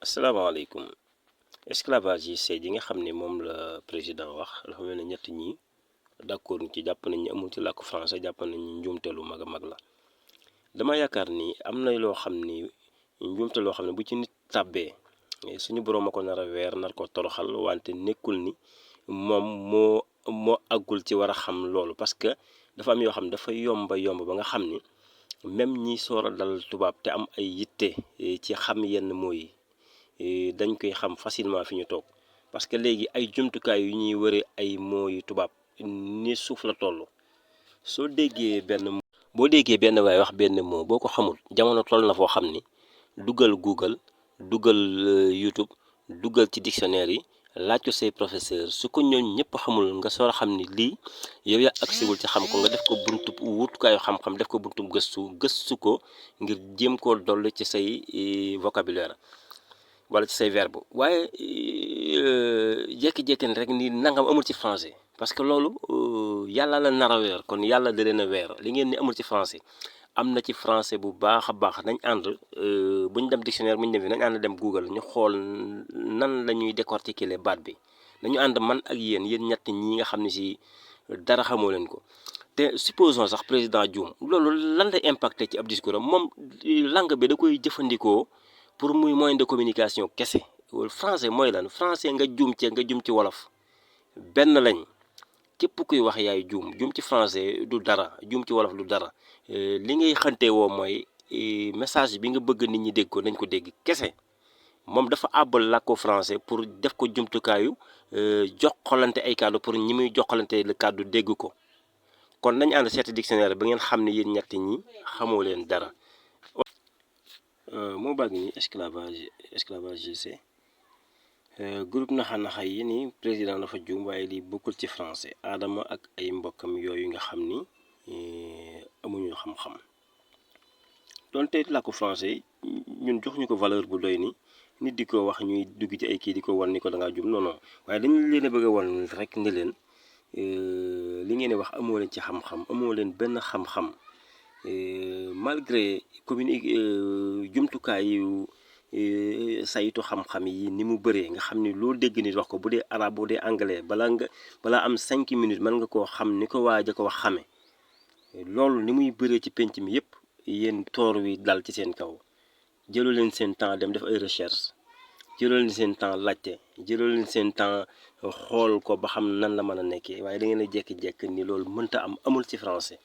asalaamaaleykum. Esclavage yi seet yi nga xam ne moom la président wax dafa mel ne ñett ñi d'accord ci jàpp nañ ñi amul ci làkku français jàpp nañ ñi njuumteelu mag a mag la. dama yaakaar ni am na loo xam ni njuumte loo xam ne bu ci nit tàbbee suñu boroom a ko nar a weer nar ko toroxal wante nekkul ni moom moo àggul ci war a xam loolu parce que dafa am yoo xam ne dafa yomba ba nga xam ni même ñi soor a dal tubaab te am ay yitte ci xam yenn mooy dañ koy xam facilement fi ñu toog parce que léegi ay jumtukaay yu ñuy wëre ay mooyu tubaab ni suuf la toll. boo déggee benn waay wax benn moo boo ko xamul jamono toll na foo xam ni dugal Google dugal YouTube dugal ci dictionnaire yi laaj ko say professeur su ko ñooñ ñëpp xamul nga soor a xam ni lii yow yaa agsiwul ci xam ko nga def ko buntu wutukaayu xam-xam def ko buntu gëstu ko ngir jéem koo dolli ci say vocabulaire wala ci say verbe waaye jékki-jékki rek ni nangam amul ci français parce que loolu yàlla la nar a weer kon yàlla da leen a weer li ngeen ni amul ci français am na ci français bu baax a baax nañ ànd bu ñu dem dictionnaire bu ñu dem fi nañ ànd dem Google ñu xool nan la ñuy décortiquer baat bi nañu ànd man ak yéen ñett ñi nga xam ne si dara xamoo leen ko te supposons sax président Dioum loolu lan lay impacté ci ab discours am moom langue bi da koy jëfandikoo pour muy moyen de communication kese français mooy lan français nga juum ci wolof benn lañ képp kuy wax yaay juum ci français du dara juum ci wolof du dara li ngay xante woo mooy message bi nga bëgg nit ñi dégg ko nañ ko dégg kese moom dafa àbbal làkko français pour def ko jumtukaayu joxalante ay kàddu pour ñi muy joxalante le kàddu dégg ko kon nañ ànd seeti dictionnaire ba ngeen xam ne yéen ñett ñi xamoo leen dara. moo baa ngi ni esclavage c'est groupe naxa yi ni président dafa juum waaye lii bokkul ci français aadama ak ay mbokkam yooyu nga xam ni amuñu xam-xam donte làkku français ñun jox ñu ko valeur bu doy ni nit di ko wax ñuy dugg ci ay kii di ko wan ni ko da ngaa juum non waaye dañu leen a bëgg a wan rek ni leen li ngeen di wax amoo leen ci xam-xam amoo leen benn xam-xam malgré jumtukaay yu saytu xam-xam yi ni mu bëree nga xam ni loo dégg nit wax ko bu dee arabe bu dee anglais balaa am 5 minutes mën nga koo xam ni ko waaj a ko wax xame loolu ni muy bëree ci penc mi yépp yéen toor wi dal ci seen kaw jëloo leen seen temps dem def ay recherche jëloo leen seen temps laajte jëloo leen seen temps xool ko ba xam nan la mën a nekkee waaye da ngeen a jékki-jékki ni loolu mënta am amul ci français.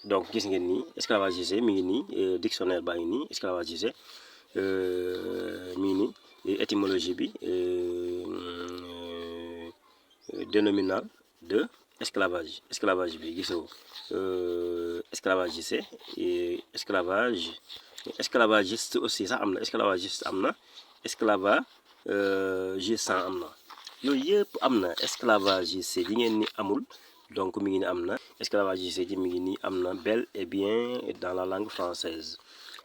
donc gis ngeen ni esclavagisé mi ngi nii dictionnaire baa ngi nii esclavagisé mi ngi nii étymologie bi dénominal de esclavage bi gisoo esclavagisé esclavagiste aussi sax am na esclavagiste am na esclavagisant am na yooyu yëpp am na esclavagiste yi ngeen ni amul donc mi ngi ni am na esclavagiste ji mi ngi nii am na bel et bien dans la langue française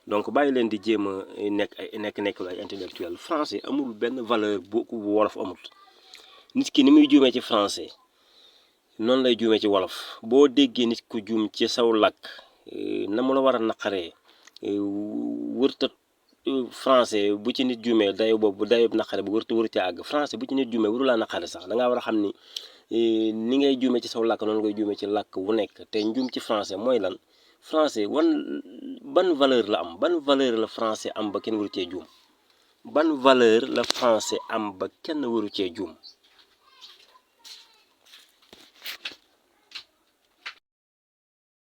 donc bàyyi leen di jéem a nekk ay intellectuel français amul benn valeur bu wolof amul nit ki ni muy juumee ci français noonu lay juumee ci wolof boo déggee nit ku juum ci saw làkk na mu la war a naqaree wërta français bu ci nit juumee dayo naqare bu wër ca àgg français bu ci nit juumee waru laa naqare sax da ngaa war a xam ni ni ngay juumee ci saw làkk noonu ngay juumee ci làkk wu nekk te njuum ci français mooy lan français ban valeur la am ban valeur la français am ba kenn waru cee juum ban valeur la français am ba kenn waru cee juum